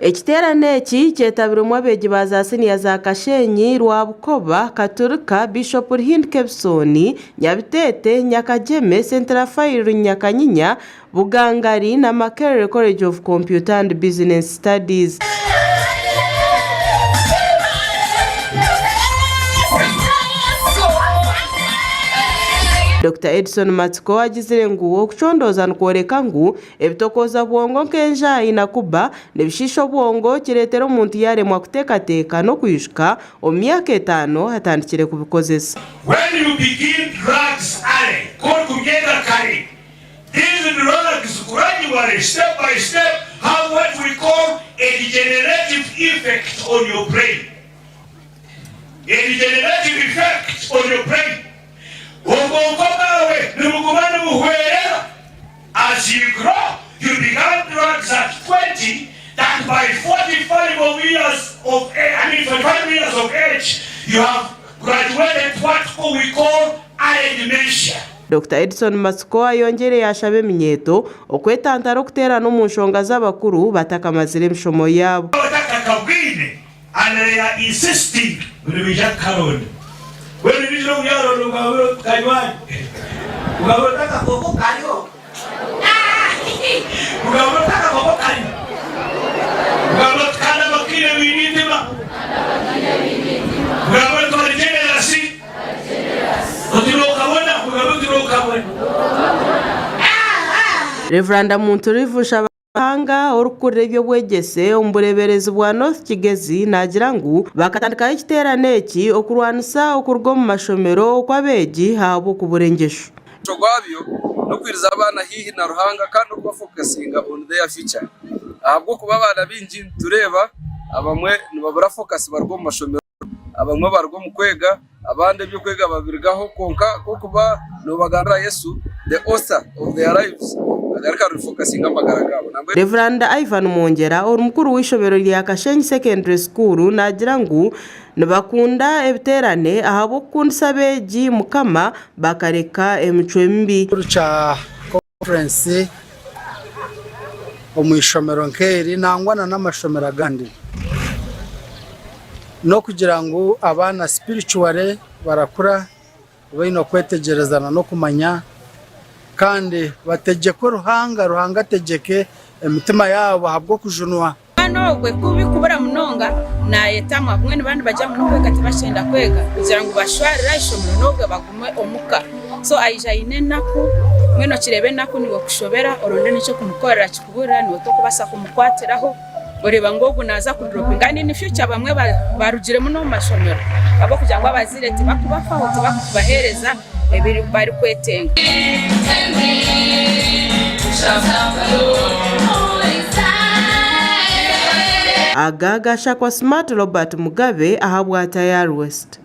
Ekiteerane eki kyetabirwemu abeegi ba za siniya za Kashenyi, Rwabukoba, Katurika, Bishop Ruhindi Kebisoni, Nyabiteete, Nyakagyeme, St Raphael Runyakanyinya, Bugangari na Makerere College of Computer and Business Studies. Dokita Edson Matsiko agizire ngu okucondooza nikworeka ngu ebitokooza bwongo nk'enjaayi na kuba nibishiisha obwongo kireetera omuntu yaaremwa kuteekateeka n'okwijuka omu myaka etaano atandikire kubikozesa. When you begin drugs early, ku orikubyega kare, These drugs gradually, step by step, have what we call a degenerative effect on your brain. A degenerative effect on your brain. Obwonko bwawe nibuguma nibuhwerera. As you grow, you began drugs at 20, that by 45 of years of age, I mean 45 years of age, you have graduated what we call early dementia. Dokita Edson Matsiko ayongyeire yaashaba eminyeeto okwetantara okuteerana omu nshonga z'abakuru batakamazire emishomo yaabo. Batakakabwine and they are insisting ngu nibaija kukaronda. Mbwenu niija okuryaronda okabura oti kanywani, okabura oti akakooko kariho, okabura oti akakooko kariho, okabura oti kandi abakaire baine eitima, okabura oti bari generous. Rev. Muntu Nshabaruhanga orikukurira eby'obwegyese omu bureeberezi bwa North Kigezi naagira ngu bakatandikaho ekiteerane eki okurwanisa okuruga omu mashomero okw'abeegi ahabw'okubura engyesho. Omugasho gwabyo n'okwiriza abaana haihi na Ruhanga kandi n'okubafokasinga on their future ahabw'okuba abaana baingi nitureeba abamwe nibabura focus baruga omu mashomero. Abamwe baruga omu kwega, abandi eby'okwega babirugaho, kwonka ku orikuba noobagambira Yesu, the author of their lives, agaruka arifokasinga amagara gaabo. Nambwenu. Rev. Ivan Mwongyera ori mukuru w'eishomero rya Kashenyi Secondary School naagira ngu nibakunda ebiteerane ahabw'okukundisa abeegi Mukama bakareka emicwe mibi. Ekikuru kya conference omu ishomero nk'eri nangwa na n'amashomero agandi n'okugira ngu abaana spiritually barakura baine okwetegyereza na n'okumanya kandi bategyekwe Ruhanga, Ruhanga ategyeke emitima yaabo ahabw'okujunwa. Omwana ogwe ku bikubura munonga nayetamwa bamwe niba nibagya ngu n'okwega tibakyenda kwega kugira ngu bashwarire aha ishomero n'obwe bagume omuka so aija aine enaku mbwenu okireeba enaku niiwe ekushobera oronde n'eky'okumukorera kikuburira niiwe torikubaasa kumukwatiraho oreeba ngu ogu naaza kuduropinga and in future bamwe barugiremu n'omu mashomero ahabw'okugira ngu abazaire tibakubafaho tibakubaheereza ebi barikwetenga. Aga gashakwa Smart Robert Mugabe ahabwa Tayari West.